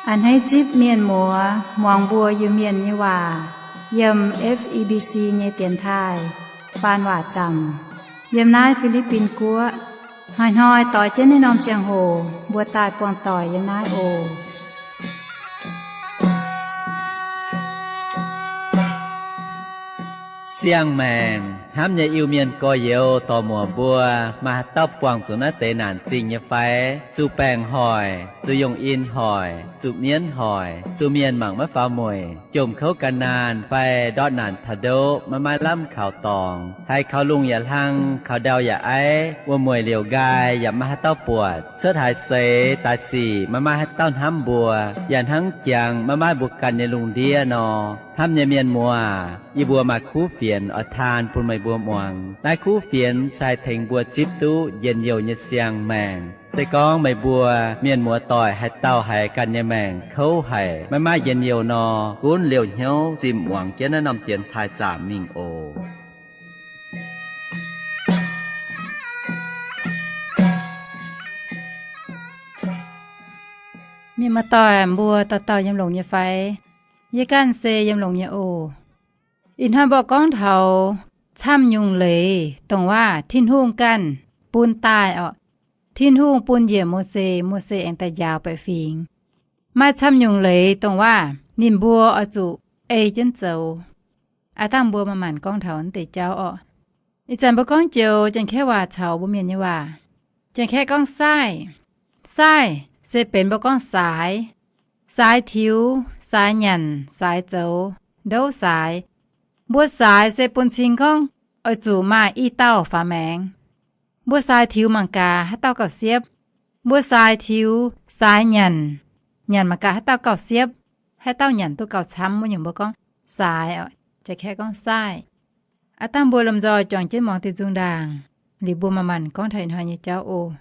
A'hneiv zipv mienh muoz muangx mbuo Iu-Mienh nyei waac yiem F E B C nyei dienx taaih faan waac zaamc yiem naaiv Fi^li^bin Guoqv. Hnoi-hnoi doix jienv naaiv norm ziangh hoc mbuo daaih buangh doic yiem naaiv oc. Siang-maengc hnamv nyei Iu-Mienh gorx-youz dorc-muoc mbuo, maaih haaix dauh buangh zuqc naaiv deix naanc zingh nyei fai? Zuqc baengc hoic, zuqc yungh in hoic, zuqc mienv hoic, zuqc mienh mangc maiv faaux mueic, jomc kouv gan naanh fai ndortv naanc taux ndoqv maiv maaih lamh kaux dorngx, haiz kaux lungh yaac hlang, kaux ndau yaac aiv, wuom-mueic liouc nqaai yaac maiv maaih haaix dauh buatc, cuotv haaix seix daaih sic maiv maaih haaix dauh hnamv mbuo, yaac hnangv jangx maiv maaih mbuo ganh nyei lungh ndiev nor. Hnamv nyei mienh muoz, yie mbuo maaih kuv fienx oix taan bun meih mbuo muangx. Naaiv kuv fienx se haih tengx mbuo zipv duqv njien-youh nyei siang-maengc. Se gorngv meih mbuo mienh muoz doic haaix dauh haiz ganh nyei maengc kouv haic, maiv maaih njien-youh nor, gunv liouh hnyouv zimh muangx jienv naaiv norm dienx taaih zaamc mingh oc. Mienh muoz doic mbuo dauh dauh yiem longx nyei fai? Yie ganh se yiem longx nyei oc. Ih hnoi mbuo gorngv taux camv-nyungc leiz, dongh waac Tin-Hungh ganh bun daaih orqc. Tin-Hungh bun njiec Mose, Mose aengx daaih njaaux baeqc fingx. Maaih camv-nyungc leiz, dongh waac ninh mbuo oix zuqc ei jienv zoux. Aav dangh mbuo manc-manc gorngv taux naaiv deix jauv orqc. Ih zanc mbuo gorngv joux Janx-Kaeqv waac caux mbuo Mienh nyei waac. Janx-Kaeqv gorngv saaih. Saaih se benx mbuo gorngv saaix. Saaix tiux, saaix nyanc, saaix zoux, ndouv saaix. Mbuo saaix se bun cing gorngv oix zuqc maaih i dauh faaux maengx. Mbuo saaix tiux mangc gaax haaix dauh gauh siepv. Mbuo saaix tiux, saaix nyanc, nyanc mangc gaax haaix dauh gauh siepv, haaix dauh nyanc duqv gauh camv, wuov nyungc mbuo gorngv saaix, Janx-Kaeqv gorngv saaih. Aav dangh mbuo lomh nzoih juangc jienv muangx diuh nzung ndaangc, liuz mbuo manc-manc gorngv taux ih hnoi nyei jauv oc.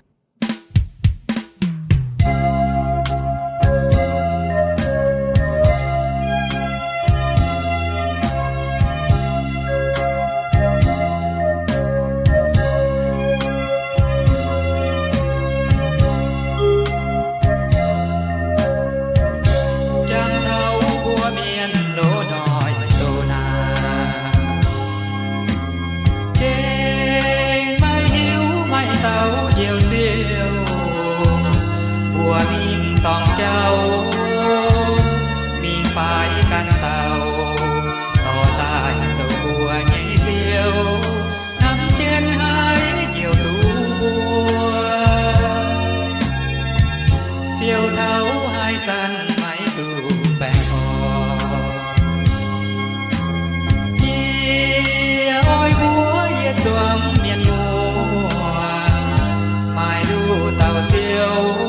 Jangx taux mbuo mienh loz-hnoi loz-naanc, gengh maiv hiuv maaih dauh njoux Ziouv. Mbuo mingh dorngc jauv, mingh faix ganh dauh, dorh daaih zoux mbuo nyei Ziouv, hnamv jienv haiz njoux duqv mbuo, fiou taux haaix zanc maiv duqv baengh orn. Yie oix mbuox yietc zungv mienh muoz, maaih nduqc dauh Ziouv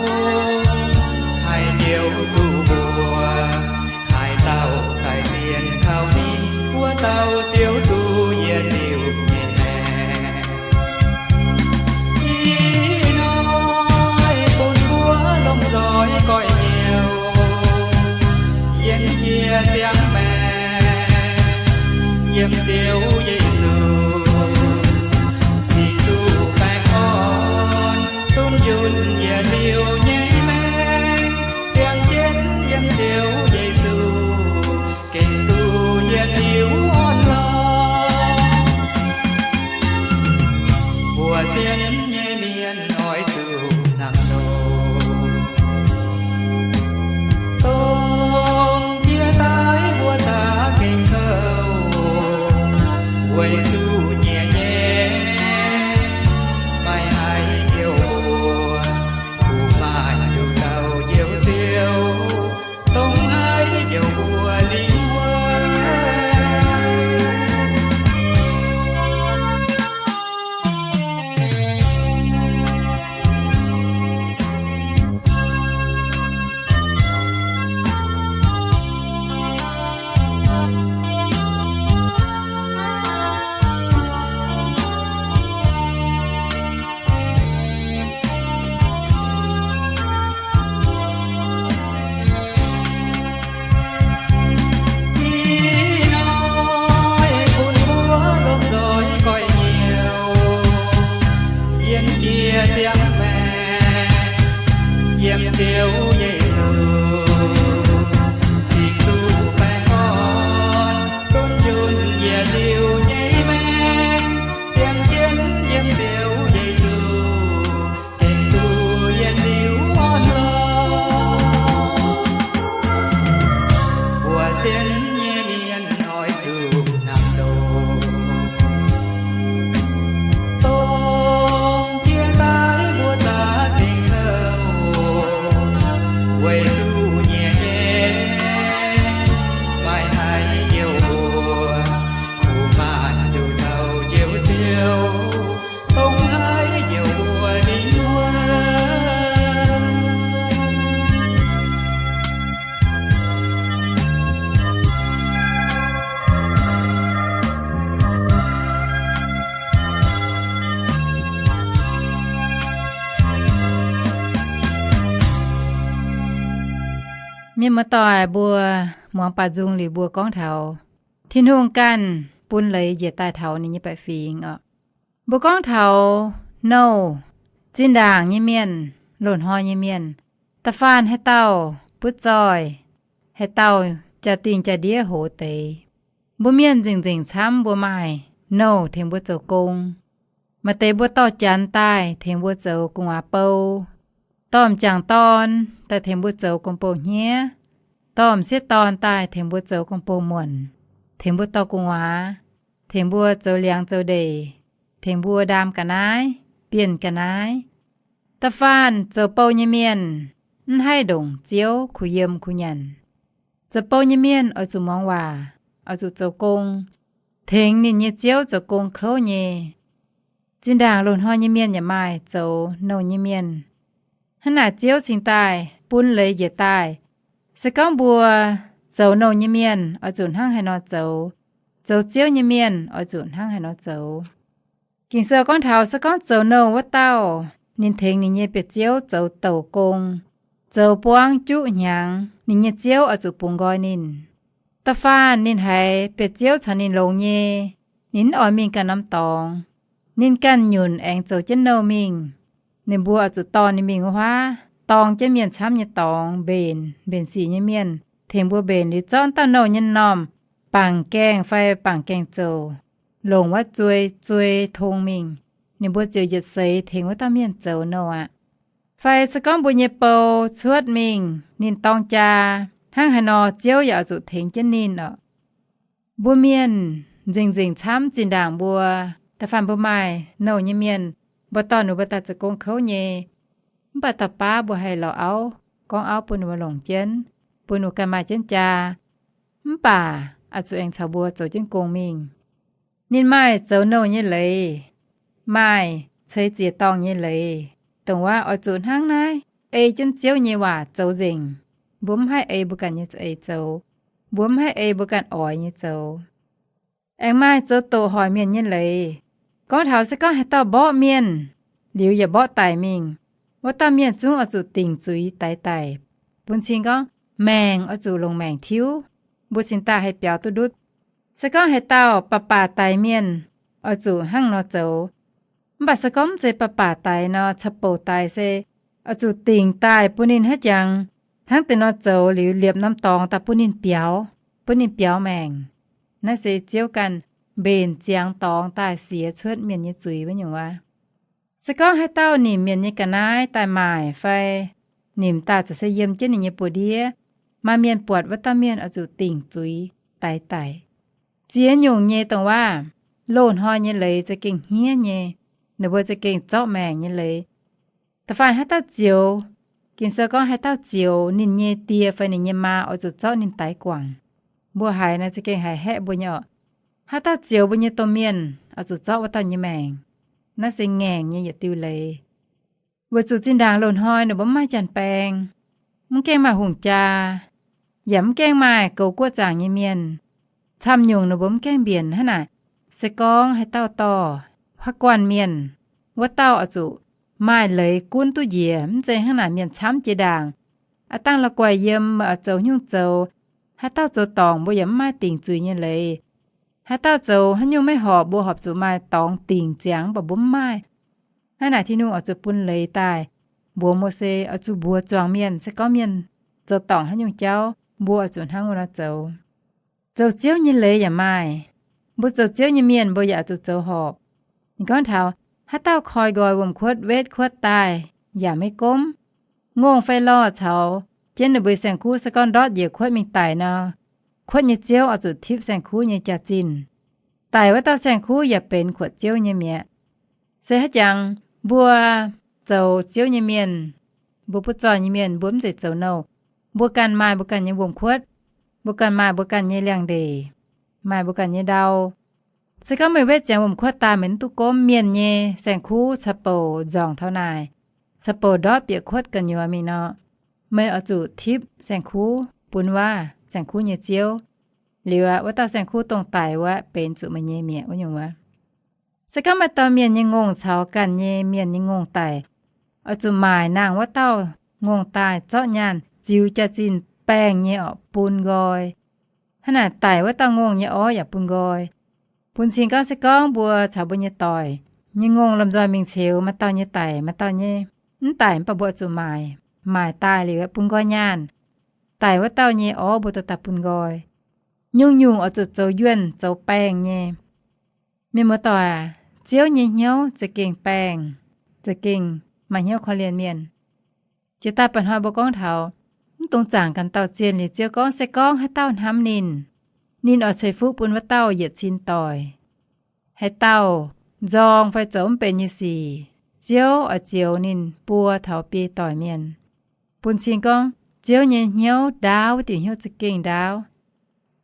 haih njoux duqv mbuo. Haaix dauh daic sienx kaux ninh, wuov dauh ziouc duqv yietc liuz nyei maengc. Ih hnoi bun mbuo lomh nzoih goiv-nyouv yienx jiex siang-maengc, yiem Ziouv Yesu cingx duqv baengh orn, duqv njunh yietc liuz nyei maengc. Ziangh jienv yiem Ziouv Yesu gengh duqv yietc liuz orn-lorqc. Mbuo sienx nyei mienh oix zuqc hnangv nor, dongh jiex daaih mbuo za'gengh kouv. Sienx nyei mienh oix zuqc hnamv loh, dongh jienv daaih mbuo za'gengh kouv, weic zuqc nyiex nyei maaih haaix nyungc mbuo kuv maanc nduqc taux Ziouv, Ziouv dongh haaix nyungc mbuo ninh wuov. Mienh muoz-doic mbuo, muangx baaux nzung liuz mbuo gorngv taux Tin-Hungh ganh bun leiz njiec daaih taux ninh nyei baeqc fingx oc. Mbuo gorngv taux nouh, zinh ndaangc nyei mienh, loz-hnoi nyei mienh, da'faanh haaix dauh butv zoih, haaix dauh jaa-dingh jaa-ndiev hoz deix. Mbuo mienh nzengc-nzengc camv mbuo maaih nouh tengx mbuo zoux gong. Maaih deix mbuo dorh janx daaih tengx mbuo zoux gu'nguaaz bou, dorh m'jangc dorn daaih tengx mbuo zoux gong-bou hniev, dorh m'sieqv dorn daaih tengx mbuo zoux gong-bou muonc, tengx mbuo dorh gu'nguaaz, tengx mbuo zoux liangx zoux ndeic, tengx mbuo ndaam ga'naaiv, bienh ga'naaiv. Da'faanh zoux bou nyei mienh mv haih ndongc Ziouv kuh yiem kuh nyanc. Zoux bou nyei mienh oix zuqc muangx waac, oix zuqc zoux gong, tengx ninh nyei ziouv zoux gong kouv nyei. Zinh ndaangc loz-hnoi nyei mienh yaac maaih zoux nouh nyei mienh. Hnangv naaic Ziouv cingx daaih bun leiz njiec daaih. Se gorngv mbuo zoux nouh nyei mienh oix zuqc hnangv haaix nor zoux, zoux Ziouv nyei mienh oix zuqc hnangv haaix nor zoux. Ging-Sou gorngv taux se gorngv zoux nouh wuov dauh ninh tengx ninh nyei biauv-ziouv zoux douc gong, zoux buangv juqv hnyangx, ninh nyei ziouv oix zuqc bungx nqoi ninh. Da'faanh ninh haiz biauv-ziouv caux ninh longx nyei, ninh mv oix mingh ganh norm dorngx. Ninh ganh nyunc aengx zoux jienv nouh mingh. Ninh mbuo oix zuqc dorh ninh mingh wuov huaav dorng jienv mienh camv nyei dorngx mbenc, mbenc sic nyei mienh, tengx mbuo mbenc liuz zorqv dauh nouh nyei m'normh bangc gaengh fai bangc gaengh zoux, longc wuov zuei zuei tong mingh. Ninh mbuo ziouc yietc seix tengx wuov dauh mienh zoux nouh aqv. Fai se gorngv mbuo nyei bou cuotv mingh ninh dorng jaa, hnangv haaix nor Ziouv yaac oix zuqc tengx jienv ninh oc. Mbuo mienh nzengc-nzengc camv zinh ndaangc mbuo, da'faanh mbuo maaih nouh nyei mienh, mbuo dorh ninh mbuo daaih zoux gong kouv nyei, mv baac dauh baav mbuo haih lorz auv, gorngv auv bun ninh mbuo longc jienv, bun ninh mbuo ganh maaih jienv jaa, mv baac oix zuqc aengx caux mbuo zoux jienv gong mingh. Ninh maaih zoux nouh nyei leiz, maaih ceix ziex dorngh nyei leiz, dongh wuov oix zuqc hnangv naaiv ei jienv Ziouv nyei waac zoux nzengc. Mbuo mv haih ei mbuo ganh nyei za'eix zoux. Mbuo mv haih ei mbuo ganh oix nyei zoux. Aengx maaih zoux doqc hoic mienh nyei leiz. Gorngv taux se gorngv haaix dauh mborqv mienh liuz yaac mborqv daic mingh, wuov dauh mienh zungv oix zuqc dingc zuiz daix daic. Bun cing gorngv maengc oix zuqc longc maengc tiuv. Mbuo cingx daaih haih biaux duqv ndutv. Se gorngv haaix dauh baac baac daix mienh, oix zuqc hnangv nor zoux. Mv baac se gorngv mv zeiz baac baac daix nor, caux bouc daix se oix zuqc dingc daaih bun ninh haiv jangx hnangv deix nor zoux liuz, liepc norm dorngx daaih bun ninh biaux, bun ninh biaux maengc. Naaiv se Ziouv ganh mbenc ziangx dorngx daaih siex cuotv mienh nyei zuiz wuov nyungc waac. Se gorngv haaix dauh nimc mienh nyei ga'naaiv daaih maaic fai nimc daaih za'gengh se yiem jienv ninh nyei buoz-ndiev, maaih mienh buatc wuov dauh mienh oix zuqc dingc zuiz daix daic. Ziex nyungc nyei dongh waac, loz-hnoi nyei leiz za'gengh hniev nyei, ninh mbuo za'gengh zorqv maengc nyei leiz. Da'faanh haaix dauh zioux, Ging-Sou gorngv haaix dauh zioux ninh nyei die fai ninh nyei maa oix zuqc zorqv ninh daix guangc. Mbuo haiz nor za'gengh haiz haeqv mbuo nyei oc. Haaix dauh zioux mbuo nyei domh mienh oix zuqc zorqv wuov dauh nyei maengc. Naaiv se ngaengc nyei yietc diuh leiz. Weic zuqc zinh ndaangc loz-hnoi ninh mbuo mv maaih janx-baeng, mv gaengh maaih hungh jaa, yaac mv gaengh maaih goux guoqv zaangc nyei mienh. Camv nyungc ninh mbuo mv gaengh mbienc hnangv naaic. Se gorngv haaix dauh dorh haav guanh mienh, wuov dauh oix zuqc maaih leiz gunv duqv njiec, mv zeiz hnangv naaic mienh camv jiex ndaangc. Aav dangh la'guaih yiem, meih oix zoux haaix nyungc zoux, haaix dauh zoux dorngc mbuo yaac mv maaih dingc zuiz nyei leiz. Haaix dauh zoux haaix nyungc maiv horpc, mbuo horpc zuqc maaih dorngx dingc ziangx, mv baac mbuo mv maaih. Hnangv naaic Tin-Hungh oix zuqc bun leiz daaih mbuox Mose oix zuqc mbuox zuangx mienh, se gorngv mienh zoux dorngc haaix nyungc jauv, mbuo oix zuqc hnangv wuov nor zoux. Zoux Ziouv nyei leiz yaac maaih. Mbuo zoux Ziouv nyei mienh, mbuo yaac oix zuqc zoux horpc. Ninh gorngv taux haaix dauh koi nqoi wuom-kuotv, wetv kuotv daaih yaac maiv gomv, ngongh fai lorh caux jienv ninh mbuo saeng-kuv se gorngv ndortv njiec kuotv mingh daic nor, kuotv nyei ziouv oix zuqc tipv saeng-kuv nyei jaax-zinh. Daic wuov dauh saeng-kuv yaac benx kuotv ziouv nyei mi'aqv. Se haaix jangx mbuo zoux ziouv nyei mienh, mbuo butv-zoih nyei mienh, mbuo mv zeiz zoux nouh. Mbuo ganh maaih mbuo ganh nyei wuom-kuotv, mbuo ganh maaih mbuo ganh nyei liangx-ndeic, maaih mbuo ganh nyei ndau. Se gorngv meih wetv ziangx wuom-kuotv daaih, meih mv duqv gomv, mienh nyei saeng-kuv caux bouc nzorngc taux naaic, caux bouc ndortv bieqc kuotv gu'nyuoz mingh nor, meih oix zuqc tipv saeng-kuv bun waav saeng-kuv nyei ziouv. Liuz aqv, wuov dauh saeng-kuv dongh daic wuov benx zuqc meih nyei mi'aqv wuov nyungc wuov. Se gorngv maaih dauh mienh nyei ngongh caux ganh nyei mienh nyei ngongh daic, oix zuqc maaic nangh wuov dauh ngongh daaih zorqv nyaanh ziux jaax-zinh baengh nyei orqc bun nqoi. Hnangv naaic daic wuov dauh ngongh nyei orv yaac bun nqoi. Bun cing gorngv se gorngv mbuo caux mbuo nyei doic nyei ngongh lomh nzoih mingh ceux maaih dauh nyei daic, maaih dauh nyei mv daic, mv baac mbuo oix zuqc maaic. Maaic daaih liuz bun nqoi nyaanh. Daic wuov dauh nyei orv mbuo dorh daaih bun nqoi. Nyungc-nyungc oix zuqc zoux yuonh zoux baengh nyei. Mienh muoz-doic aac, ziouv nyei hnyouv za'gengh baengh, za'gengh maaih hnyouv korv-lienh mienh. Jiex daaih mba'hnoi mbuo gorngv taux mv dungx zaangc ganh dauh zienh liuz ziouv gorngv, se gorngv haaix dauh hnamv ninh, ninh oix ceix fuqv bun wuov dauh yietc cin doic. Haaix dauh nzorng fai zoux mv benx nyei sic, ziouv oix zioux ninh buo taux biei doic mienh. Bun cing gorngv ziouv nyei hnyouv ndaauv wuov diuc hnyouv za'gengh ndaauv.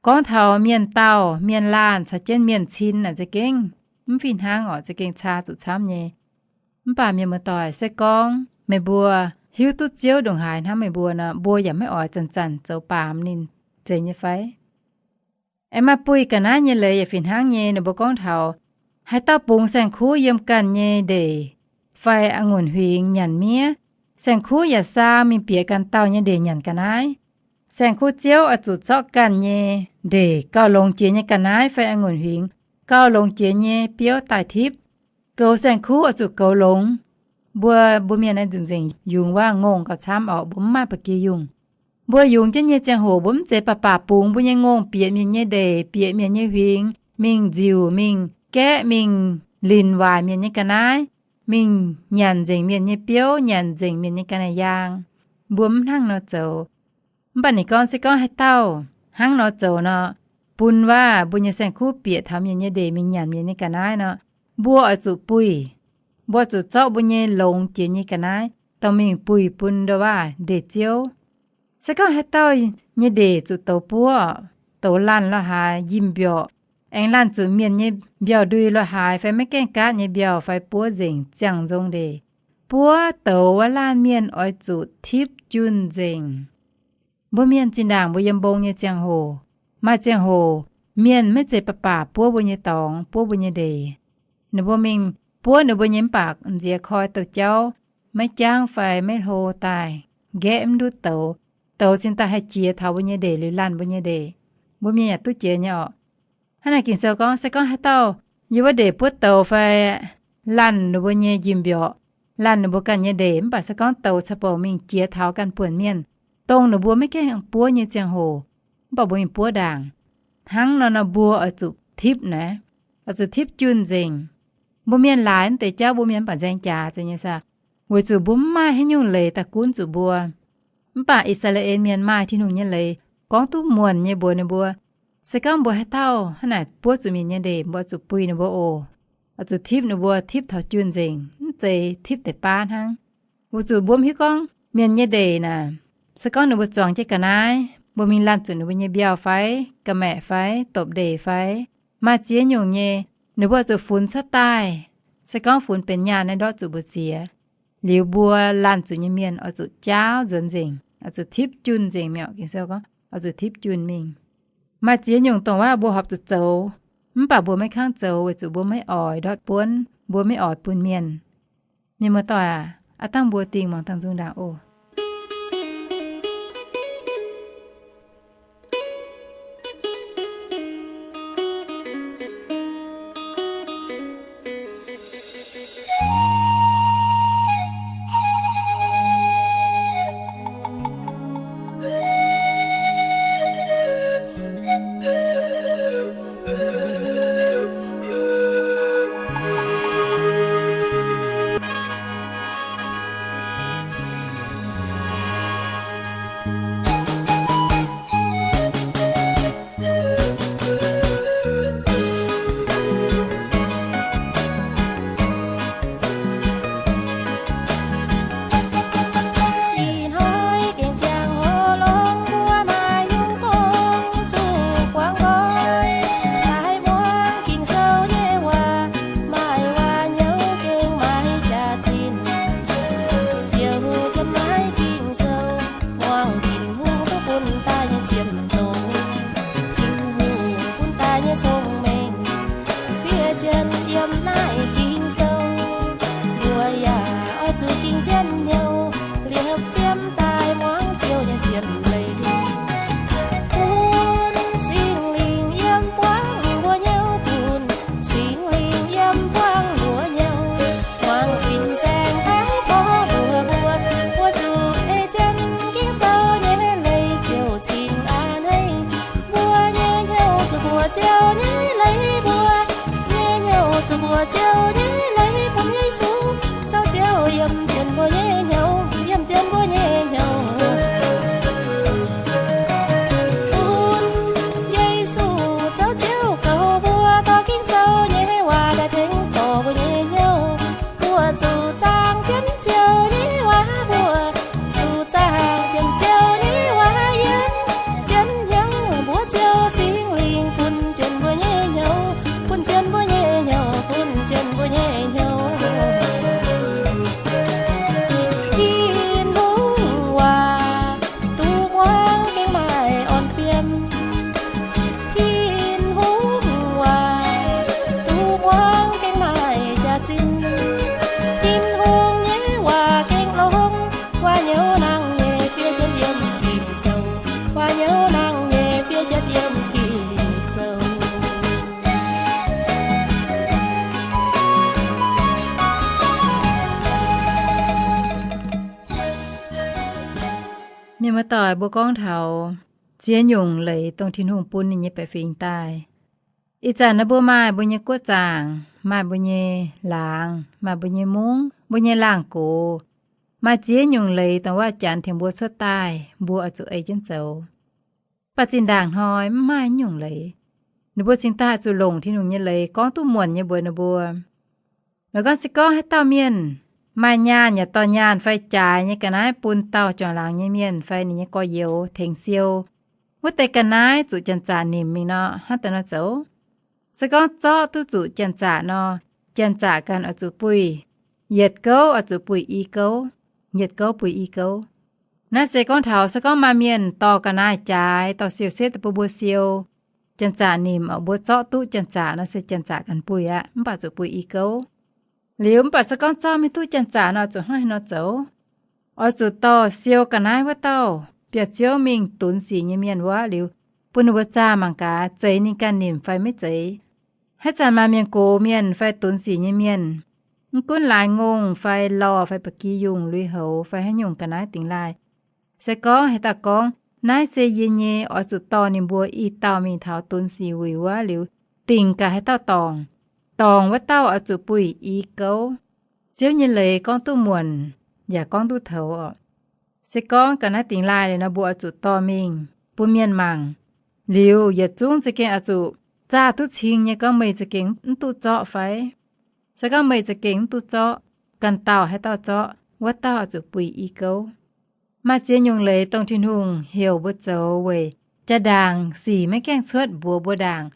Gorngv taux mienh dauh, mienh laanh caux jienv mienh cin naaic za'gengh mv fih hnangv orqc, za'gengh caa zuqc camv nyei. Mv baac mienh muoz-doic, se gorngv meih mbuo hiuv duqv ziouv ndongc haaix hnamv meih mbuo nor, mbuo yaac maiv oix zanc-zanc zoux baamz ninh, zeiz nyei fai? Aengx maaih buih ga'naaiv nyei leiz yaac fih hnangv nyei. Ninh mbuo gorngv taux haaix dauh bungx saeng-kuv yiem ganh nyei ndeic fai a'ngunc huingx nyanc miev, saeng-kuv yaac saa mingh bieqc ganh dauh nyei ndeic nyanc ga'naaiv. Saeng-kuv ziouv oix zuqc zorqv ganh nyei ndeic gauh longx jiex nyei ga'naaiv fai a'ngunc huingx gauh longx jiex nyei biouv daaih tipv. Goux saeng-kuv oix zuqc goux longx. Mbuo, mbuo mienh naaiv nzengc-nzengc yungz waac ngongh gauh camv orqc, mbuo mv maaih ba'gi yungh. Mbuo yungz jienv nyei ziangh hoc mbuo mv zeiz baac baac bungx mbuo nyei ngongh bieqc mienh nyei ndeic, bieqc mienh nyei huingx, mingh nziuc, mingh gaeqv, mingh linc waaic mienh nyei ga'naaiv, mingh nyanc nzengc mienh nyei biouv, nyanc nzengc mienh nyei ga'naaiv yaang. Mbuo mv hnangv nor zoux. Mv baac ninh gorngv, se gorngv haaix dauh hnangv nor zoux nor, bun waac mbuo nyei saeng-kuv bieqc taux mienh nyei ndeic mingh nyanc mienh nyei ga'naaiv nor, mbuo oix zuqc buih. Mbuo oix zuqc zorqv mbuo nyei longx jiex nyei ga'naaiv dorh mingh buih bun ndau waac ndeic-ziouv. Se gorngv haaix dauh nyei ndeic zuqc douz buov, douz laanh lo haaix, njimv mbiorqc, aengx laanh zuqc mienh nyei mbiauh ndui lo haaix fai maiv gaengh gaatv nyei mbiauh fai buov nzengc ziangh nzong ndeic, buov douz wuov laanh mienh oix zuqc tipv junh nzengc. Mbuo mienh zinh ndaangc mbuo yiem mbong nyei ziangh hoc, maaih ziangh hoc mienh maiv zeiz baac baac buov mbuo nyei dorngx, buov mbuo nyei ndeic. Ninh mbuo mingh buov ninh mbuo nyei mv baac nziex koi douz-jauv, maiv jangv fai maiv hlo daaih, nqaeqv mv ndutv douz, douz cingx daaih haih jiex taux mbuo nyei ndeic liuz laanh mbuo nyei ndeic. Mbuo mienh yaac duqv jiex nyei orqc. Hnangv naaic Ging-Sou gorngv, se gorngv haaix dauh yiem wuov ndeic buov douz fai laanh ninh mbuo nyei njimv mbiorqc, laanh ninh mbuo ganh nyei ndeic, mv baac se gorngv douz caux bouc mingh jiex taux ganh buonc mienh, dongh ninh mbuo maiv gaengh buov nyei ziangh hoc, mv baac mbuo mingh buov ndaangc, hnangv nor nor mbuo oix zuqc tipv naaiv, oix zuqc tipv junh nzengc. Mbuo mienh laaix mv deix jauv mbuo mienh mv baac nzaeng jaax zeiz nyei saah? Weic zuqc mbuo mv maaih haaix nyungc leiz daaih gunv zuqc mbuo. Mv baac I^saa^laa^en Mienh maaih Tin-Hungh nyei leiz gorngv duqv muonc nyei mbuox ninh mbuo, se gorngv mbuo haaix dauh hnangv naaic buov zuqc mienh nyei ndeic, mbuo oix zuqc buih ninh mbuo oc. Oix zuqc tipv ninh mbuo, tipv taux junh nzengc, mv zeiz tipv deix baav hnangv. Weic zuqc mbuo mv hiuv gorngv mienh nyei ndeic naaic, se gorngv ninh mbuo zuangx jienv ga'naaiv, mbuo mingh laanh zuqc ninh mbuo nyei mbiauh fai, ga'maeqc fai, dopc ndeic fai, maaih ziex nyungc nyei, ninh mbuo oix zuqc funx cuotv daaih. Se gorngv funx benx nyaanh naaiv ndortv zuqc mbu'ziex. Liuz mbuo laanh zuqc nyei mienh oix zuqc jaauv nzuonx nzengc, oix zuqc tipv junh nzengc mi'aqv. Ging-Sou gorngv oix zuqc tipv junh mingh. Maaih ziex nyungc dongh waac mbuo horpc zuqc zoux, mv baac mbuo maiv kangv zoux weic zuqc mbuo maiv oix ndortv buonv, mbuo maiv oix bun mienh. Mienh muoz-doic aac, aav dangh mbuo dingh muangx dangh nzung ndaangc oc. Ziouv nyei leiz mbuo nyei hnyouv, zuqc mbuox Ziouv nyei leiz bun Yesu, caux Ziouv yiem jienv mbuo nyei hnyouv, yiem jienv mbuo nyei hnyouv. Bun Yesu caux Ziouv goux mbuo, dorh Ging-Sou nyei waac daaih tengx zorc mbuo nyei hnyouv. Mbuo zuqc zaangc jienv Ziouv nyei waac, mbuo zuqc zaangc jienv Ziouv nyei waac yiem jienv hnyouv. Mbuox Ziouv Singx Lingh bun jienv mbuo nyei hnyouv, bun jienv mbuo nyei hnyouv, bun jienv mbuo nyei hnyouv. Tin-Hungh waac duqv muangx gengh maaih orn fiem. Tin-Hungh waac duqv muangx gengh maaih jaax-zinh. Tin-Hungh nyei waac gengh longx, waac hnyouv nangh nyei fiev jienv yiem Ging-Sou, waac hnyouv nangh nyei fiev jienv yiem Ging-Sou. Mienh muoz-doic, mbuo gorngv taux ziex nyungc leiz dongh Tin-Hungh bun ninh nyei baeqc fingx daaih. Ih zanc naaiv mbuo maaih mbuo nyei guoqv zaangc, maaih mbuo nyei laangz, maaih mbuo nyei mungv, mbuo nyei laangh gox, maaih ziex nyungc leiz dongh wuov Janx tengx mbuo cuotv daaih, mbuo oix zuqc ei jienv zoux. Mv baac zinh ndaangc hnoi mv maaih nyungc leiz. Ninh mbuo cingx daaih zuqc longc Tin-Hungh nyei leiz gorngv duqv muonc nyei mbuox ninh mbuo. Meih gorngv se gorngv haaix dauh mienh maaih nyaanh yaac dorh nyaanh fai jaaix nyei ga'naaiv bun dauh juangc laangz nyei mienh fai ninh nyei gorx-youz tengx siou, wuov deix ga'naaiv zuqc janx-zaqc nimc mingh nor, hnangv daaih nor zoux. Se gorngv zorqv duqv zuqc janx-zaqc nor, janx-zaqc ganh oix zuqc buih yietc gouv, oix zuqc buih i gouv, yietc gouv buih i gouv. Naaiv se gorngv taux se gorngv maaih mienh dorh ga'naaiv jaaix, dorh siou setv daaih bun mbuo siou, janx-zaqc nimc oc, mbuo zorqv duqv janx-zaqc nor se janx-zaqc ganh buih aqv, mv baac zuqc buih i gouv. Liuz mv baac se gorngv zorqv maiv duqv janx-zaqc nor, zuqc hnangv haaix nor zoux? Oix zuqc dorh siou ga'naaiv wuov dauh biauv-ziouv mingh dunx sic nyei mienh wuov liuz, bun ninh mbuo zaah mangc gaax zeiz ninh ganh nimc fai maiv zeiz. Haaix zanc maaih mienh gox mienh fai dunx sic nyei mienh, mv gunv laaix ngongh fai lorh fai ba'gi yungh lui-houx fai haaix nyungc ga'naaiv dingx laaih, se gorngv haaix dauh gorngv, naaiv se yie nyei, oix zuqc dorh ninh mbuo i dauh mingh taux dunx sic wuic wuov liuz, dingc gaax haaix dauh dorngc, dorngc wuov dauh oix zuqc buih i gouv. Ziouv nyei leiz gorngv duqv muonc yaac gorngv duqv toux oc. Se gorngv ga'naaiv dingx laaih liuz nor, mbuo oix zuqc dorh mingh bun mienh mangc. Liuz yietc zungv za'gengh oix zuqc zaah duqv cing nyei gorngv meih za'gengh mv duqv zorqv fai? Se gorngv meih za'gengh mv duqv zorqv, ganh dauh haaix dauh zorqv, wuov dauh oix zuqc buih i gouv. Maaih ziex nyungc leiz dongh Tin-Hungh heuc mbuo zoux weic jaa-ndaangc sic maiv gaengh cuotv mbuox mbuo ndaangc.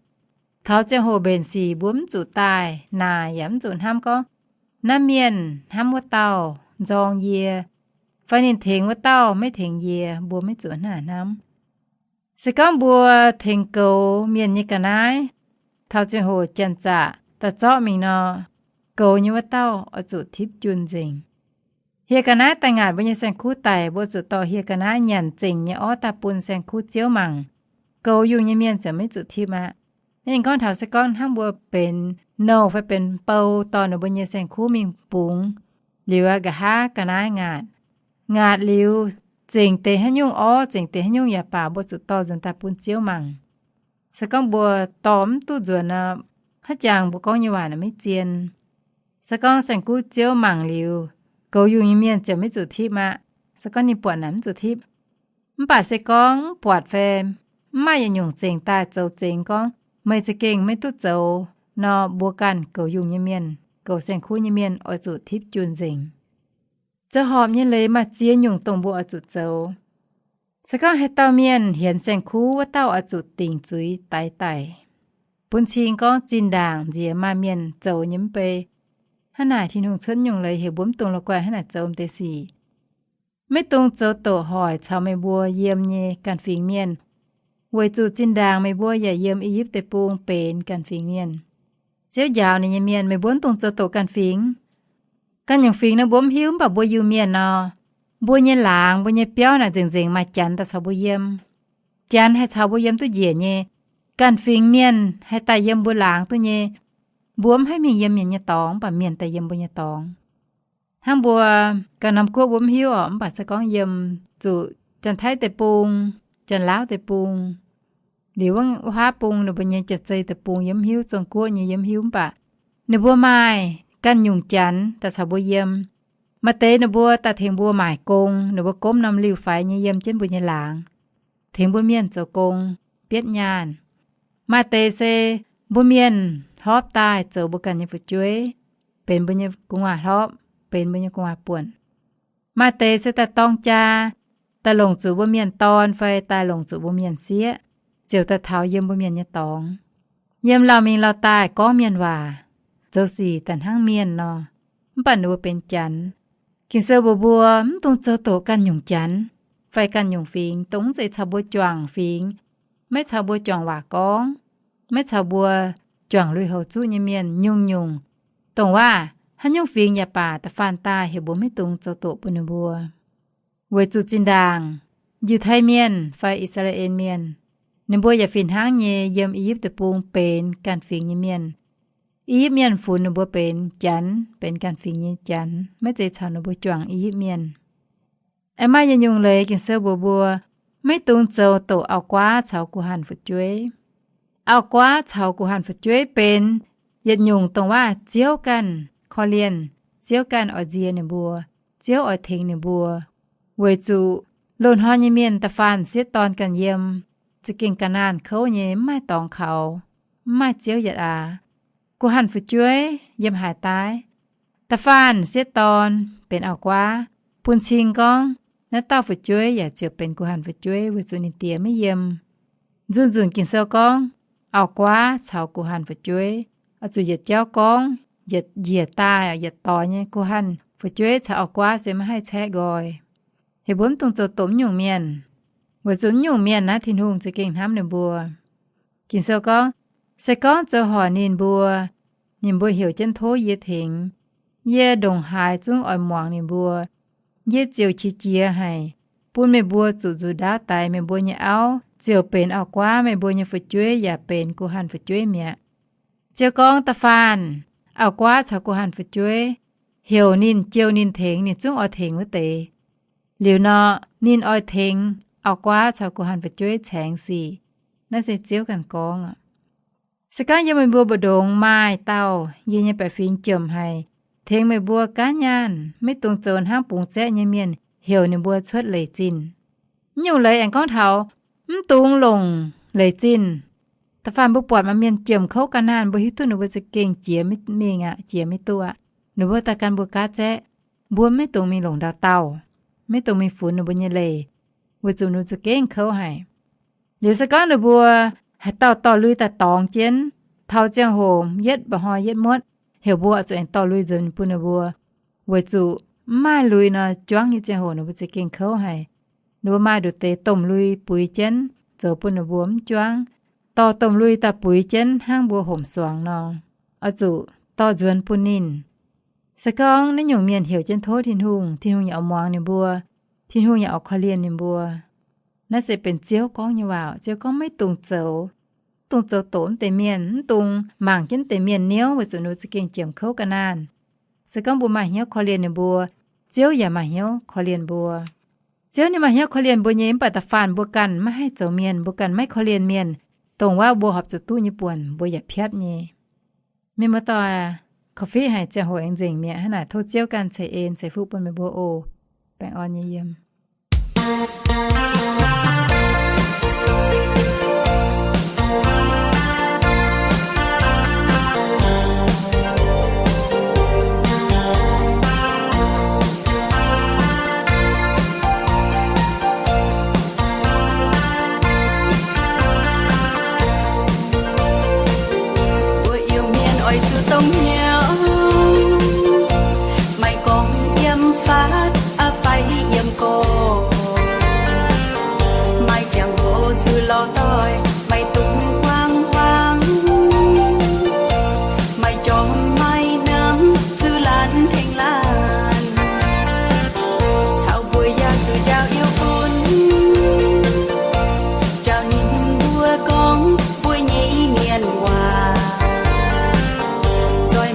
Taux ziangh hoc mbenc sic mbuo mv zuqc daaih naaic yaac mv zuqc hnamv gorngv, naaiv mienh hnamv wuov dauh nzorng yie, fai ninh tengx wuov dauh maiv tengx yie, mbuo maiv zuqc hnangv naaic hnamv. Se gorngv mbuo tengx goux mienh nyei ga'naaiv, taux ziangh hoc janx-zaqc daaih zorqv mingh nor, goux nyei wuov dauh oix zuqc tipv junh nzengc. Hieh ga'naaiv daaih ngaatc mbuo nyei saeng-kuv daic, mbuo zuqc dorh hieh ga'naaiv nyanc zengc nyei orv daaih bun saeng-kuv ziouv mangc. Goux yungh nyei mienh ziouc maiv zuqc tipv aqv. Ninh gorngv taux se gorngv hnangv mbuo benx nouh fai benx bou dorh ninh mbuo nyei saeng-kuv mingh bungx, liuz aqv, nqa'haav ga'naaiv ngaatc. Ngaatc liuz, zengc deix haaix nyungc orv, zengc deix haaix nyungc yaac baac, mbuo zuqc dorh nzuonx daaih bun ziouv mangc. Se gorngv mbuo dorh mv duqv nzuonx nor, haaix jangx mbuo gorngv nyei waac naaic maiv zien. Se gorngv saeng-kuv ziouv mangc liuz, goux yungh nyei mienh ziouc maiv zuqc tipv aqv. Se gorngv ninh buatc naaic mv zuqc tipv. Mv baac se gorngv mv buatc fai mv maaih yietc nyungc zengc daaih zoux zengx gorngv meih za'gengh maiv duqv zoux nor, mbuo ganh goux yungh nyei mienh, goux saeng-kuv nyei mienh oix zuqc tipv junh nzengc. Zoux horpc nyei leiz maaih ziex nyungc dongh mbuo oix zuqc zoux. Se gorngv haaix dauh mienh hienx saeng-kuv, wuov dauh oix zuqc dingc zuiz daix daic. Bun cing gorngv zinh ndaangc nziex maaih mienh zoux nyei mv bei. Hnangv naaic Tin-Hungh cuotv nyungc leiz heuc mbuo mv dungx la'guaih hnangv naaic zoux m'deix sic. Maiv dungx zoux doqc hoic caux meih mbuo yiem nyei ganh fingx mienh, weic zuqc zinh ndaangc meih mbuo yaac yiem I^yipv Deic-Bung benx ganh fingx mienh. Ziouv njaaux ninh nyei mienh, meih mbuo mv dungx zoux doqc ganh fingx. Ganh nyungc fingx nor mbuo mv hiuv, mv baac mbuo Iu-Mienh nor, mbuo nyei laangz, mbuo nyei biauv naaic nzengc-nzengc maaih Janx daaih caux mbuo yiem. Janx haih caux mbuo yiem duqv njiec nyei. Ganh fingx mienh haih daaih yiem mbuo laangz duqv nyei. Mbuo mv haih mingh yiem mienh nyei dorngx, mv baac mienh daaih yiem mbuo nyei dorngx. Hnangv mbuo ganh norm guoqv mbuo mv hiuv orqc, mv baac se gorngv yiem zuqc Janx-Taiv Deic-Bung, Janx-Laauv Deic-Bung, Liuz wuov huaav bung ninh mbuo nyei Janx-Zei Deic-Bung yiem mv hiuv, Zong-Guoqv nyei yiem mv hiuv, mv baac ninh mbuo maaih ganh nyungc Janx daaih caux mbuo yiem. Maaih deix ninh mbuo daaih tengx mbuo maaic gong, ninh mbuo gomv norm liuh faix nyei yiem jienv mbuo nyei laangz, tengx mbuo mienh zoux gong, bietv nyaanh. Maaih deix se mbuo mienh hlorpv daaih zoux mbuo ganh nyei fu'jueiv, benx mbuo nyei gu'nguaaz-hlorpv, benx mbuo nyei gu'nguaaz-buonc. Maaih deix se daaih dorng jaa, daaih longc zuqc mbuo mienh dorn fai daaih longc zuqc mbuo mienh sieqv, ziouc daaih taux yiem mbuo mienh nyei dorngx. Yiem lauh mingh lauh daaih gorngv mienh waac, zoux sic daaih hnangv mienh nor, mv baac ninh mbuo benx Janx. Ging-Sou mbuox mbuo mv dungx zoux doqc ganh nyungc Janx fai ganh nyungc fingx, dongh mv zeiz caux mbuo juangc fingx, maiv caux mbuo juangc waac gorngv, maiv caux mbuo juangc lui-houx zuqv nyei mienh, nyungc-nyungc, dongh waac haaix nyungc fingx yaac baac, da'faanh daaih heuc mbuo maiv dungx zoux doqc bun ninh mbuo. Weic zuqc zinh ndaangc Yiutai Mienh fai I^saa^laa^en Mienh, ninh mbuo yaac fih hnangv nyei yiem I^yipv Deic-Bung benx ganh fingx nyei mienh. I^yipv Mienh funx ninh mbuo benx Janx, benx ganh fingx nyei Janx, maiv zeiz caux ninh mbuo juangc I^yipv Mienh. Aengx maaih yietc nyungc leiz Ging-Sou mbuox mbuo, maiv dungx zoux doqc auv-guaav caux guh hanh fu'jueiv. Auv-guaav caux guh hanh fu'jueiv benx yietc nyungc dongh waac Ziouv ganh korv-lienh, Ziouv ganh oix nzie ninh mbuo, Ziouv oix tengx ninh mbuo. Weic zuqc loz-hnoi nyei mienh da'faanh sieqv dorn ganh yiem, za'gengh ga'naanh kouv nyei, mv maaih dorngx kaux, mv maaih Ziouv yietc aax. Guh hanh fu'jueiv yiem haaix daaih? Da'faanh sieqv dorn benx auv-guaav, bun cing gorngv naaiv dauh fu'jueiv yaac ziouc benx guh hanh fu'jueiv weic zuqc ninh diex maiv yiem. Nzunc-nzunc Ging-Sou gorngv auv-guaav caux guh hanh fu'jueiv oix zuqc yietc jauv gorngv, yietc njiec daaih, yietc doix nyei. Guh hanh fu'jueiv caux auv-guaav se maiv haih caeqv nqoi. Heuc mbuo mv dungx zoux doqc mv nyungc mienh, weic zuqc mv nyungc mienh naaiv Tin-Hungh za'gengh hnamv ninh mbuo. Ging-Sou gorngv, se gorngv zoux horc ninh mbuo, ninh mbuo heuc jienv tov yie tengx, yie ndongc haaix zungv oix muangx ninh mbuo. Yie ziouc qiex jiez haic, bun meih mbuo zuqc nzuqc ndaauv daix meih mbuo nyei auv ziouc benx auv-guaav, meih mbuo nyei fu'jueiv yaac benx guh hanh fu'jueiv mi'aqv. Ziouv gorngv da'faanh auv-guaav caux guh hanh fu'jueiv heuc ninh, jiou ninh tengx ninh zungv oix tengx wuov deix, liuz nor ninh oix tengx auv-guaav caux guh hanh fu'jueiv caengx sic. Naaiv se Ziouv ganh gorngv aqv. Se gorngv yiem meih mbuo mbu'ndongx maaih dauh yie nyei baeqc fingx jomc haic, tengx meih mbuo gaanv nyaanh, maiv dungx zoux hnangv bungx zaeqv nyei mienh heuc ninh mbuo cuotv leic zinh. Mv nyungc leiz aengx gorngv taux mv dungx longc leic zinh. Da'faanh mbuo buatc maaih mienh jomc kouv ga'naanh, mbuo hiuv duqv ninh mbuo za'gengh jiex mingh aqv, jiex maiv duqv aqv, ninh mbuo daaih gan mbuo gaanv zaeqv, mbuo maiv dungx mingh longc ndau-dauh, maiv dungx mingh funx ninh mbuo nyei leiz, weic zuqc ninh mbuo za'gengh kouv haic. Liuz se gorngv ninh mbuo haaix dauh dorh lui daaih dorngx jienv, taux ziangh hoc yietv mba'hnoi yietv muotv, heuc mbuo oix zuqc aengx dorh lui nzuonx bun ninh mbuo, weic zuqc mv maaih lui nor, juangv nyei ziangh hoc ninh mbuo za'gengh kouv haic. Ninh mbuo maaih nduqc deix domh lui buix jienv zoux bun ninh mbuo mv juangv, dorh domh lui daaih buix jienv hnangv mbuo homc suangx nor, oix zuqc dorh nzuonx bun ninh. Se gorngv naaiv nyungc mienh heuc jienv tov Tin-Hungh, Tin-Hungh yaac oix muangx ninh mbuo, Tin-Hungh yaac oix korv-lienh ninh mbuo. Naaiv se benx Ziouv gorngv nyei waac. Ziouv gorngv maiv dungx zoux, mv dungx zoux doqc mv deix mienh, mv dungx mangc jienv mv deix mienh niouv, weic zuqc ninh mbuo za'gengh jomc kouv ga'naanh. Se gorngv mbuo maaih hnyouv korv-lienh ninh mbuo, Ziouv yaac maaih hnyouv korv-lienh mbuo. Ziouv ninh maaih hnyouv korv-lienh mbuo nyei, mv baac da'faanh mbuo ganh maiv haih zoux mienh, mbuo ganh maiv korv-lienh mienh, dongh wuov mbuo horpc zuqc duqv nyei buonc mbuo yaac piatv nyei. Mienh muoz-doic, korv-fiqv haic, ziangh hoc aengx nzengc mi'aqv. Hnangv naaic tov Ziouv ganh ceix en ceix fuqv bun meih mbuo oc. Baengh orn nyei yiem. Mbuo Iu-Mienh oix zuqc dongh hnyouv, maiv gorngv yiem faatv fai yiem gorx, maaih ziangh hoc zuqc lorz doic, maiv dungx guangc guangc, maaih jorm maaih namx zuqc laanh tengx laanh, caux mbuo yaac zuqc njaaux Iu-Bun, njaaux ninh mbuo gorngv mbuo nyei mienh waac, zoux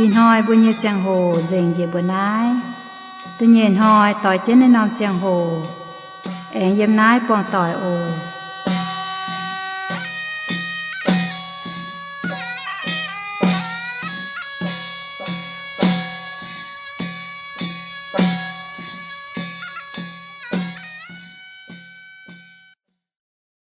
Ih hnoi mbuo nyei ziangh hoc nzengc njiec mbuo naaiv. Da'nyeic hnoi doix jienv naaiv norm ziangh hoc, aengx yiem naaiv buangh doic oc.